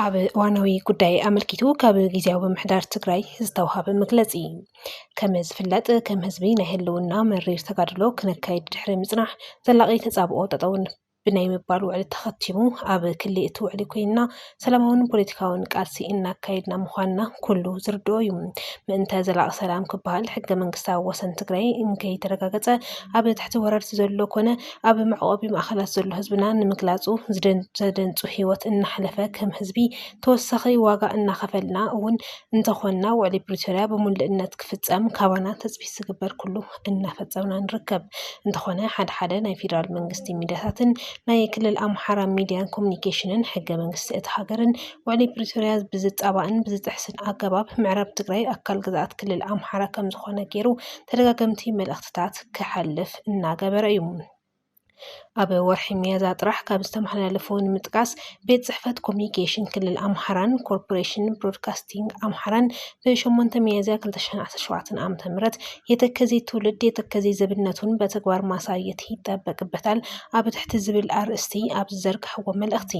ኣብ እዋናዊ ጉዳይ ኣመልኪቱ ካብ ግዝያዊ ምምሕዳር ትግራይ ዝተውሃበ መግለጺ። ከም ዝፍለጥ፣ ከም ህዝቢ ናይ ህልውና መሪር ተጋድሎ ክነካይድ ድሕሪ ምጽናሕ፣ ዘላቒ ተጻብኦ ጠጠውን ብናይ ምባል ውዕሊ ተኸቲሙ፣ ኣብ ክሊ እቲ ውዕሊ ኮይንና ሰላማውን ፖለቲካውን ቃልሲ እናካየድና ምዃንና ኩሉ ዝርድኦ እዩ። ምእንተ ዘላቒ ሰላም ክበሃል፣ ሕገ መንግስታዊ ወሰን ትግራይ እንከይተረጋገጸ፣ ኣብ ትሕቲ ወረርቲ ዘሎ ኮነ ኣብ መዕቆቢ ማእኸላት ዘሎ ህዝብና ንምግላጹ ዝደን-፣ ዘደንጹ ህይወት እናሕለፈ፣ ከም ህዝቢ ተወሳኺ ዋጋ እናኸፈልና እውን እንተኾንና፣ ውዕሊ ፕሪቶርያ ብምሉእነት ክፍጸም ካባና ተጽቢት ዝግበር ኩሉ እናፈጸምና ንርከብ። እንተኾነ፣ ሓደ ሓደ ናይ ፌደራል መንግስቲ ሚድያታትን ናይ ክልል ኣምሓራ ሚድያን ኮሙኒኬሽንን፣ ሕገ መንግስቲ እታ ሃገርን ውዕሊ ፕሪቶርያ ብዝጻባእን ብዝጥሕስን ኣገባብ፣ ምዕራብ ትግራይ ኣካል ግዝኣት ክልል ኣምሓራ ከም ዝኾነ ገይሩ ተደጋገምቲ መልእኽትታት ክሓልፍ እናገበረ እዩ። ኣብ ወርሒ ሚያዝያ ጥራሕ ካብ ዝተመሓላለፉ ንምጥቃስ፣ ቤት ጽሕፈት ኮሙኒኬሽን ክልል ኣምሓራን ኮርፖሬሽን ብሮድካስቲንግ ኣምሓራን ብ ሸሞንተ ሚያዝያ ክልተ ሽሕን ዓሰርተ ሸውዓተን ዓመተ ምህረት፣ የተከዜ ትውልድ የተከዜ ዘብነቱን በተግባር ማሳየት ይጠበቅበታል ኣብ ትሕቲ ዝብል ኣርእስቲ ኣብ ዝዘርግሕዎ መልእኽቲ፣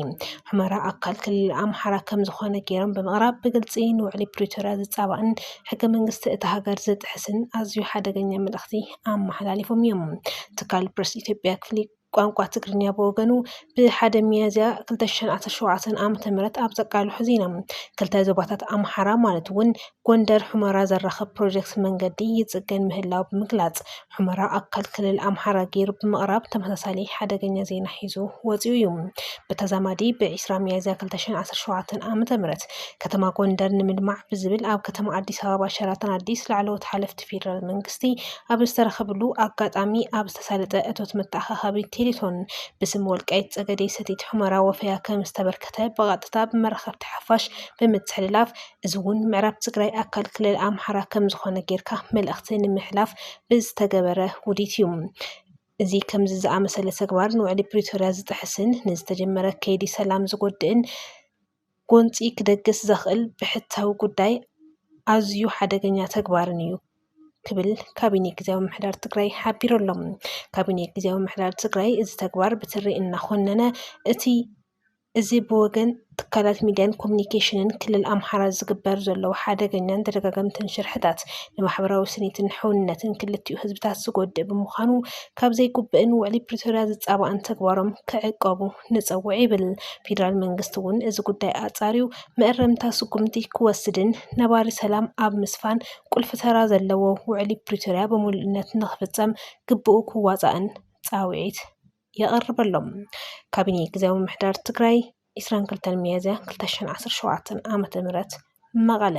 ሑመራ ኣካል ክልል ኣምሓራ ከም ዝኾነ ገይሮም ብምቕራብ፣ ብግልጺ ንውዕሊ ፕሪቶርያ ዝጻባእን ሕገ መንግስቲ እታ ሃገር ዝጥሕስን ኣዝዩ ሓደገኛ መልእኽቲ ኣመሓላሊፎም እዮም። ትካል ፕረስ ኢትዮጵያ ክፍሊ ቋንቋ ትግርኛ ብወገኑ፣ ብሓደ ሚያዝያ ክልተ ሽሕን ዓሰርተ ሸውዓተን ዓመተ ምህረት ኣብ ዘቃልሖ ዜና፣ ክልተ ዞባታት ኣምሓራ ማለት እውን ጎንደር ሑመራ ዘራኽብ ፕሮጀክት መንገዲ ይጽገን ምህላው ብምግላጽ፣ ሑመራ ኣካል ክልል ኣምሓራ ገይሩ ብምቕራብ ተመሳሳሊ ሓደገኛ ዜና ሒዙ ወጺኡ እዩ። ብተዛማዲ፣ ብ ዒስራ ሚያዝያ ክልተ ሽሕን ዓሰርተ ሸውዓተን ዓመተ ምህረት ከተማ ጎንደር ንምልማዕ ብዝብል ኣብ ከተማ ኣዲስ ኣበባ ሸራተን ኣዲስ ላዕለዎት ሓለፍቲ ፌደራል መንግስቲ ኣብ ዝተረኸብሉ ኣጋጣሚ፣ ኣብ ዝተሳለጠ እቶት መተኣኻኸቢ ቴሌቶን ብስም ወልቃይት ጸገዴ ሰቲት ሑመራ ወፈያ ከም ዝተበርከተ ብቐጥታ ብመራኸብቲ ሓፋሽ ብምትሕልላፍ፣ እዚ እውን ምዕራብ ትግራይ ኣካል ክልል ኣምሓራ ከም ዝኾነ ጌርካ መልእኽቲ ንምሕላፍ ብዝተገበረ ውዲት እዩ። እዚ ከምዚ ዝኣመሰለ ተግባር ንውዕሊ ፕሪቶርያ ዝጥሕስን ንዝተጀመረ ከይዲ ሰላም ዝጎድእን ጎንፂ ክደግስ ዘኽእል ብሕታዊ ጉዳይ ኣዝዩ ሓደገኛ ተግባርን እዩ ክብል ካቢኔ ግዝያዊ ምምሕዳር ትግራይ ሓቢሩ ኣሎ። ካቢኔ ግዝያዊ ምምሕዳር ትግራይ እዚ ተግባር ብትሪ እናኾነነ፣ እቲ እዚ ብወገን ትካላት ሚድያን ኮሙኒኬሽንን ክልል ኣምሓራ ዝግበር ዘለዉ ሓደገኛን ተደጋገምትን ሽርሕታት ንማሕበራዊ ስኒትን ሕውነትን ክልቲኡ ህዝብታት ዝጎድእ ብምዃኑ፣ ካብ ዘይግቡእን ውዕሊ ፕሪቶርያ ዝጻባእን ተግባሮም ክዕቀቡ ንጸውዕ ይብል። ፌደራል መንግስቲ እውን እዚ ጉዳይ ኣጻርዩ መእረምታ ስጉምቲ ክወስድን ነባሪ ሰላም ኣብ ምስፋን ቁልፊ ተራ ዘለዎ ውዕሊ ፕሪቶርያ ብምሉእነት ንኽፍጸም ግቡኡ ክዋጻእን ጻውዒት የቕርበሎም። ካቢኔ ግዝያዊ ምምሕዳር ትግራይ፣ ዒስራን ክልተን ሚያዝያ ክልተ ሽሕን ዓሰርተ ሸውዓተን ዓመተ ምህረት፣ መቐለ።